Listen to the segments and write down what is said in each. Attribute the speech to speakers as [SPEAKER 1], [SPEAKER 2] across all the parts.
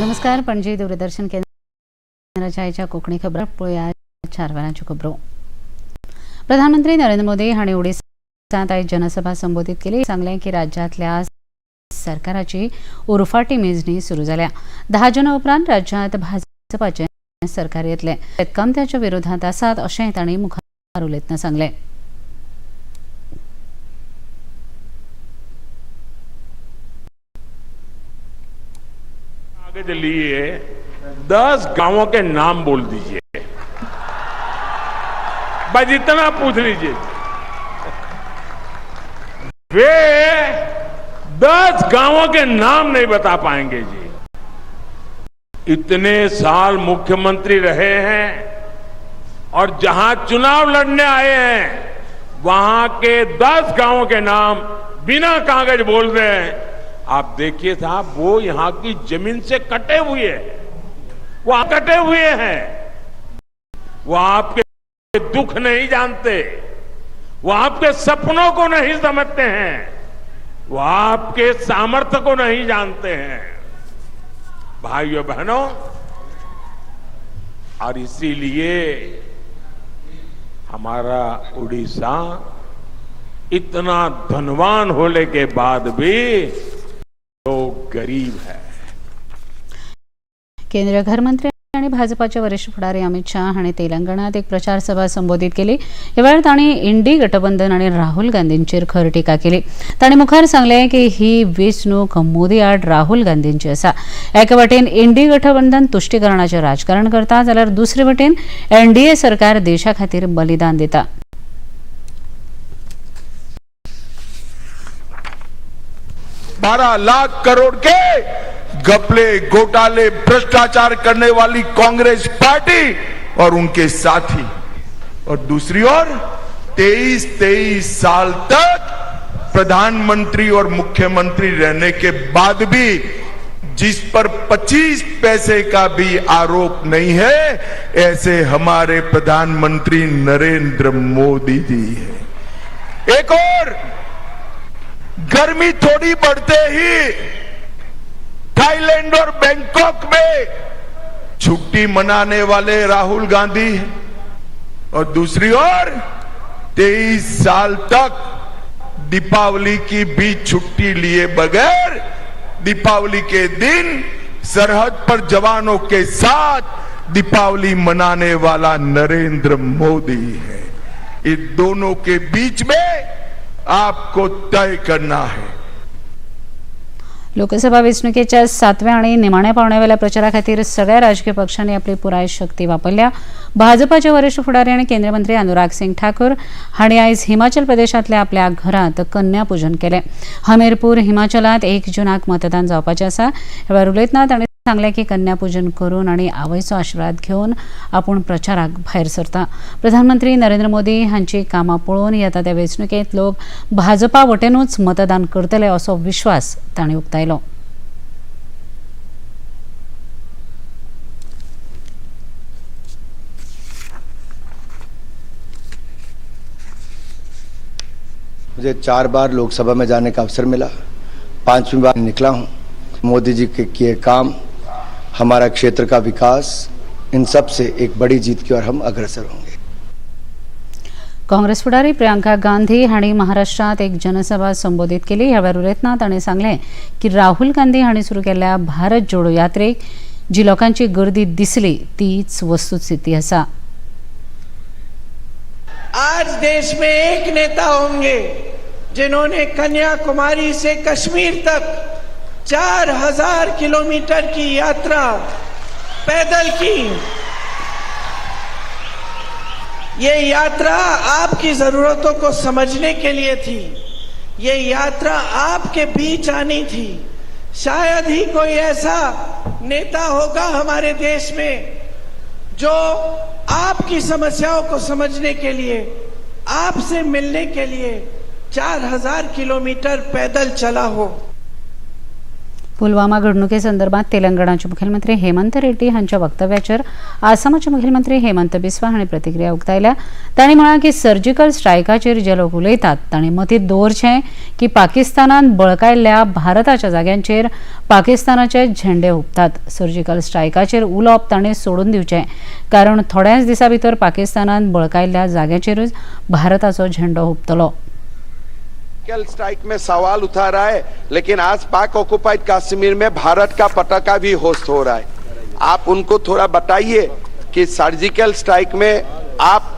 [SPEAKER 1] नमस्कार, पणजी दूरदर्शन केंद्राच्या आयच्या कोंकणी खबर पळोवया 4 वरांच्यो खबरो. प्रधानमंत्री नरेंद्र मोदी हांणी ओडिसांत आयज जनसभा संबोधीत केली. सांगलें की राज्यांतल्या सरकाराची उरफाटी मेजणी सुरू जाल्या. 10 जुना उपरांत राज्यांत भाजपाचें सरकार येतलें. शेतकामत्याच्या विरोधांत आसात अशेंय तांणी मुखार उलयतना सांगलें.
[SPEAKER 2] कागज लिए 10 गांवों के नाम बोल दीजिए, बस इतना पूछ लीजिए. वे 10 गांवों के नाम नहीं बता पाएंगे जी. इतने साल मुख्यमंत्री रहे हैं और जहां चुनाव लड़ने आए हैं वहां के 10 गांवों के नाम बिना कागज बोल रहे हैं. आप देखिए साहब, वो यहां की जमीन से कटे हुए हैं, वो कटे हुए हैं, वो आपके दुख नहीं जानते, वो आपके सपनों को नहीं समझते हैं, वो आपके सामर्थ्य को नहीं जानते हैं. भाइयों बहनों, और इसीलिए हमारा उड़ीसा इतना धनवान होने के बाद भी लोग गरीब है.
[SPEAKER 1] केंद्रीय घरमंत्री आणि भाजपाचे वरिष्ठ फुडारी अमित शाह हांणी तेलंगणात एक प्रचार सभा संबोधीत केली. ह्या वेळार तांणी इंडी गठबंधन आनी राहुल गांधींचेर खर टिका केली. तांणी मुखार सांगलें की ही वेंचणूक मोदी आड राहुल गांधींची आसा. एके वटेन इंडी गठबंधन तुश्टीकरणाचें राजकारण करता जाल्यार दुसरे वटेन एनडीए सरकार देशा खातीर बलिदान दिता.
[SPEAKER 3] 12 लाख करोड़ के घपले, घोटाले, भ्रष्टाचार करने वाली कांग्रेस पार्टी और उनके साथी, और दूसरी ओर 23-23 साल तक प्रधानमंत्री और मुख्यमंत्री रहने के बाद भी जिस पर 25 पैसे का भी आरोप नहीं है, ऐसे हमारे प्रधानमंत्री नरेंद्र मोदी जी हैं. एक और गर्मी थोड़ी बढ़ते ही थाईलैंड और बैंकॉक में छुट्टी मनाने वाले राहुल गांधी, और दूसरी ओर 23 साल तक दीपावली की भी छुट्टी लिए बगैर दीपावली के दिन सरहद पर जवानों के साथ दीपावली मनाने वाला नरेंद्र मोदी है. इन दोनों के बीच में आपको तय करना है.
[SPEAKER 1] लोकसभा वेंचणुकेच्या 7व्या आणि निमाण्या पावंड्यावेल्या प्रचारा खातीर सगळ्या राजकीय पक्षांनी आपली पुराय शक्ती वापरल्या. भाजपाचे वरिष्ठ फुडारी आनी केंद्रीय मंत्री अनुराग सिंग ठाकूर हांणी आयज हिमाचल प्रदेशांतल्या आपल्या घरांत कन्यापूजन केलें. हमीरपूर हिमाचलांत 1 जुनाक मतदान जावपाचें आसा. ह्या वेळार उलयतना तांणी सांगलें की कन्यापूजन करून आनी आवयचो आशिर्वाद घेवन आपूण प्रचाराक भायर सरता. प्रधानमंत्री नरेंद्र मोदी हांची कामां पळोवन येता त्या वेंचणुकेंत लोक भाजपा वटेनूच मतदान करतले असो विश्वास तांणी उक्तायलो.
[SPEAKER 4] मुझे 4 बार लोकसभा में जाने का अवसर मिला, 5वीं बार निकला हूँ. मोदी जी के किए काम, हमारा क्षेत्र का विकास, इन सब से एक बड़ी जीत की ओर हम अग्रसर होंगे.
[SPEAKER 1] काँग्रेस फुडारी प्रियंका गांधी हांणी महाराष्ट्रात एक जनसभा संबोधीत केली. ह्या वेळार उलयतना तांणी सांगलें की राहुल गांधी हांणी सुरू केल्ल्या भारत जोडो यात्रेक जी लोकांची गर्दी दिसली तीच वस्तुस्थिती आसा.
[SPEAKER 5] आज देश में एक नेता होंगे जिन्होंने कन्याकुमारी से कश्मीर तक 4000 किलोमीटर की यात्रा पैदल की. ये यात्रा आपकी जरूरतों को समझने के लिए थी, ये यात्रा आपके बीच आनी थी. शायद ही कोई ऐसा नेता होगा हमारे देश में जो आपकी समस्याओं को समझने के लिए, आपसे मिलने के लिए 4000 किलोमीटर पैदल चला हो.
[SPEAKER 1] पुलवामा घडणुके संदर्भात तेलंगणाचे मुखेलमंत्री हेमंत रेड्डी हांच्या वक्तव्याचेर आसामाचे मुखेलमंत्री हेमंत बिस्वा हांणी प्रतिक्रिया उक्तायल्या. तांणी म्हळां की सर्जिकल स्ट्रायकाचेर जे लोक उलयतात तांणी मतींत दवरचें की पाकिस्तानान बळकायल्ल्या भारताच्या जाग्यांचेर पाकिस्तानाचे झेंडे हुपतात. सर्जिकल स्ट्रायकाचेर उलोवप ताणें सोडून दिवचें, कारण थोड्याच दिसां भितर पाकिस्तानान बळकायल्ल्या जाग्याचेरूच भारताचो झेंडो हुपतलो.
[SPEAKER 6] स्ट्राइक में सवाल उठा रहा है, लेकिन आज पाक ऑक्युपाइड कश्मीर में भारत का पताका भी होस्ट हो रहा है. आप उनको थोड़ा बताइए कि सर्जिकल स्ट्राइक में आप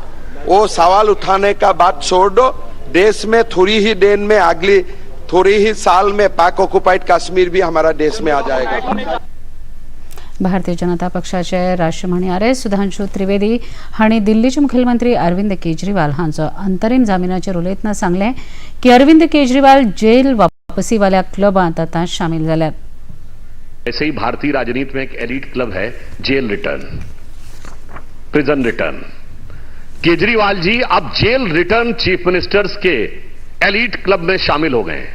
[SPEAKER 6] वो सवाल उठाने का बात छोड़ दो. देश में थोड़ी ही दिन में, अगली थोड़ी ही साल में पाक ऑक्युपाइड कश्मीर भी हमारा देश में आ जाएगा.
[SPEAKER 1] भारतीय जनता पक्षाचे राष्ट्रीय म्हणयारे सुधांशु त्रिवेदी हांणी दिल्लीचे मुखेलमंत्री अरविंद केजरीवाल हांचो अंतरीम जामिनाचेर उलयतना सांगलें की अरविंद केजरीवाल जेल वापसीवाल्या क्लबांत आतां शामील जाल्यात.
[SPEAKER 7] ऐसे ही भारतीय राजनीति में एक एलीट क्लब है, jail return, prison return. Kejriwal ji अब जेल रिटर्न चीफ मिनिस्टर्स के एलीट क्लब में शामिल हो गए हैं.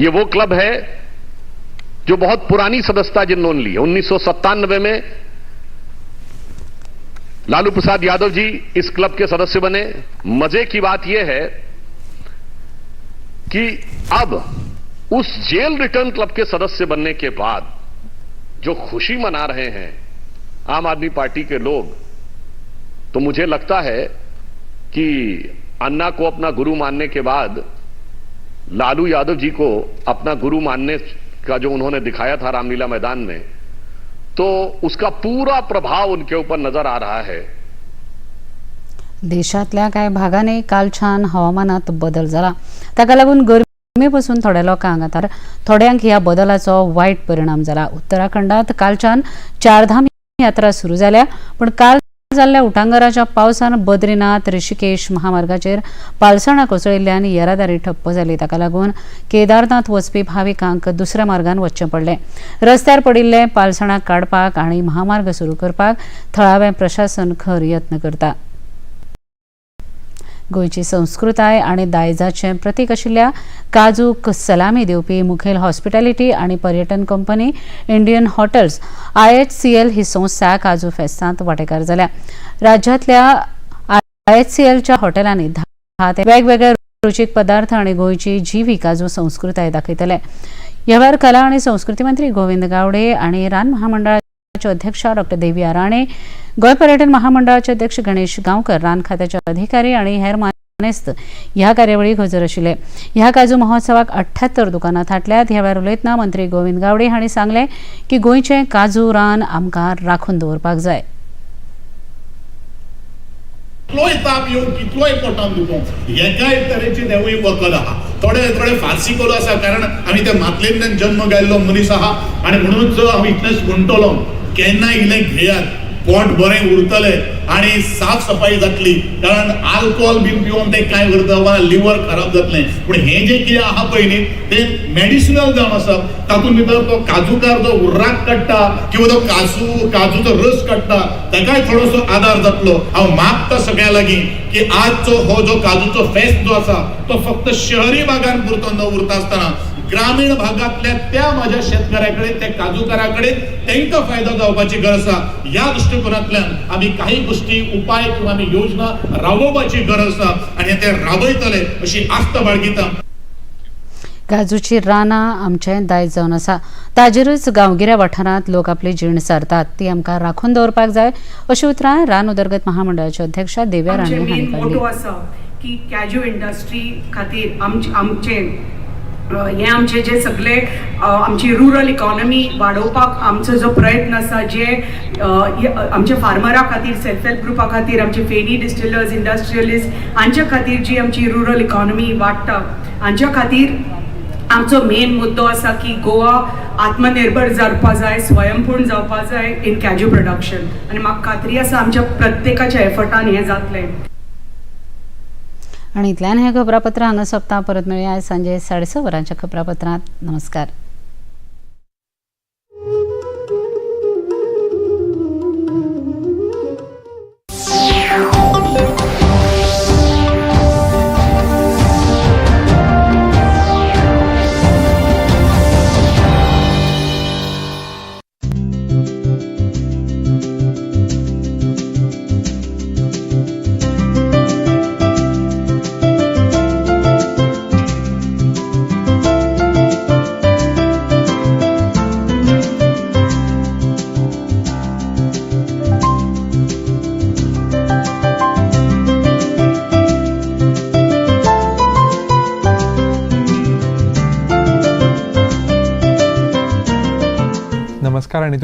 [SPEAKER 7] ये वो क्लब है जो बहुत पुरानी सदस्यता जिन्होंने ली है. 1997 में लालू प्रसाद यादव जी इस क्लब के सदस्य बने. मजे की बात यह है कि अब उस जेल रिटर्न क्लब के सदस्य बनने के बाद जो खुशी मना रहे हैं आम आदमी पार्टी के लोग, तो मुझे लगता है कि अन्ना को अपना गुरु मानने के बाद लालू यादव जी को अपना गुरु मानने का जो उन्होंने दिखाया था रामलीला मैदान में, तो उसका पूरा प्रभाव उनके ऊपर नजर आ रहा है.
[SPEAKER 1] देशांतल्या कांय भागांनी कालच्यान हवामानात बदल जाला. ताका लागून गरमे पसून थोड्या लोकांक आतां थोड्यांक ह्या बदलाचो वायट परिणाम जाला. उत्तराखंडात कालच्यान चारधाम यात्रा सुरू जाल्या, पूण काल जाल्ल्या उटांगाराच्या पावसान बद्रीनाथ ऋषिकेश महामार्गाचेर पालसणां कोसळिल्ल्यान येरादारी ठप्प जाली. ताका लागून केदारनाथ वचपी भाविकांक दुसऱ्या मार्गान वचचें पडलें. रस्त्यार पडिल्ले पालसणां काडपाक आनी महामार्ग सुरू करपाक थळावें प्रशासन खर यत्न करता. गोंयची संस्कृताय आनी दायजाचें प्रतीक आशिल्ल्या काजूक सलामी दिवपी मुखेल हॉस्पिटॅलिटी आनी पर्यटन कंपनी इंडियन हॉटेल्स IHCL ही संस्था काजू फेस्तांत वांटेकार जाल्या. राज्यांतल्या IHCLच्या हॉटेलांनी 10 ते वेगवेगळे रुचीक पदार्थ आनी गोंयची जिवी काजू संस्कृताय दाखयतले. ह्या वेळार कला आनी संस्कृती मंत्री गोविंद गावडे आनी रान महामंडळाचे अध्यक्ष डॉ देविया राणे, गोंय पर्यटन महामंडळाचे अध्यक्ष गणेश गांवकर, रान खात्याचे अधिकारी आनी हेर मानेस्त ह्या कार्यावळीक हजर आशिल्ले. ह्या काजू महोत्सवाक 78 दुकानां थाटल्यात. ह्या वेळार उलयतना मंत्री गोविंद गावडे हांणी सांगलें की गोंयचें काजू रान आमकां राखून दवरपाक जाय.
[SPEAKER 8] कितलोय ताप येवं, कितलोय पोटान दुखों, हेकाय तरेची तेवूय वखद आहा. थोडे थोडे फारसी करू आसा, कारण आमी ते मातयेंतल्यान जन्म घेल्लो मनीस आहा आनी म्हणूनच हांव इतलेंच म्हणटलो, केन्ना इल्लें घेयात, पोट बरें उरतलें आनी साफ सफाई जातली. कारण आल्कोहोल बीन पिवन तें कांय करता वा लिवर खराब जातलें. पूण हें जें कितें आहा पळय न्ही, तें मेडिसिनल जावन आसा. तातूंत भितर तो काजूकार जो उर्राक काडटा किंवा तो काजूचो रस काडटा, ताकाय थोडोसो आदार जातलो. हांव मागता सगळ्यां लागीं की आजचो हो जो काजूचो फेस्त जो आसा तो फक्त शहरी भागान पुरतो न उरता आसतना ग्रामीण भागांतल्या त्या माझ्या शेतकऱ्या कडेन, त्या काजूकारा कडेन तांकां फायदो जावपाची गरज आसा. ह्या दृश्टिकोनांतल्यान आमी काही गोष्टी उपाय किंवा आमी योजना राबोवपाची गरज आसा आनी ते राबयतले अशी आस्त बाळगिता.
[SPEAKER 1] काजूची रानां आमचें दायज जावन आसा. ताजेरूच गांवगिऱ्या वाठारांत लोक आपली जीण सारतात, ती आमकां राखून दवरपाक जाय, अशी उतरां रान उदरगत महामंडळाचे अध्यक्ष देव्या राणे
[SPEAKER 9] आमचें
[SPEAKER 1] हांणी
[SPEAKER 9] मेन
[SPEAKER 1] काडली.
[SPEAKER 9] मोटो आसा की कॅज्यू इंडस्ट्री खातीर आमचें हें आमचे जे सगळे आमची रुरल इकॉनॉमी वाडोवपाक आमचो जो प्रयत्न आसा, जे आमच्या फार्मरा खातीर, सेल्फ हेल्प ग्रुपा खातीर, आमचे फेणी डिस्टिलर्स, इंडस्ट्रियलिस्ट हांच्या खातीर जी आमची रुरल इकॉनॉमी वाडटा हांच्या खातीर आमचो मेन मुद्दो आसा की गोवा आत्मनिर्भर जावपा जाय, स्वयंपूर्ण जावपा जाय इन कॅज्यू प्रोडक्शन. आनी म्हाका खात्री आसा आमच्या प्रत्येकाच्या एफर्टान हें जातलें.
[SPEAKER 1] आनी इतल्यान हें खबरापत्र हांगा सोंपता. परत मेळया आयज सांजे 6:30 वरांच्या खबरापत्रांत. नमस्कार.
[SPEAKER 10] नमस्कार आनी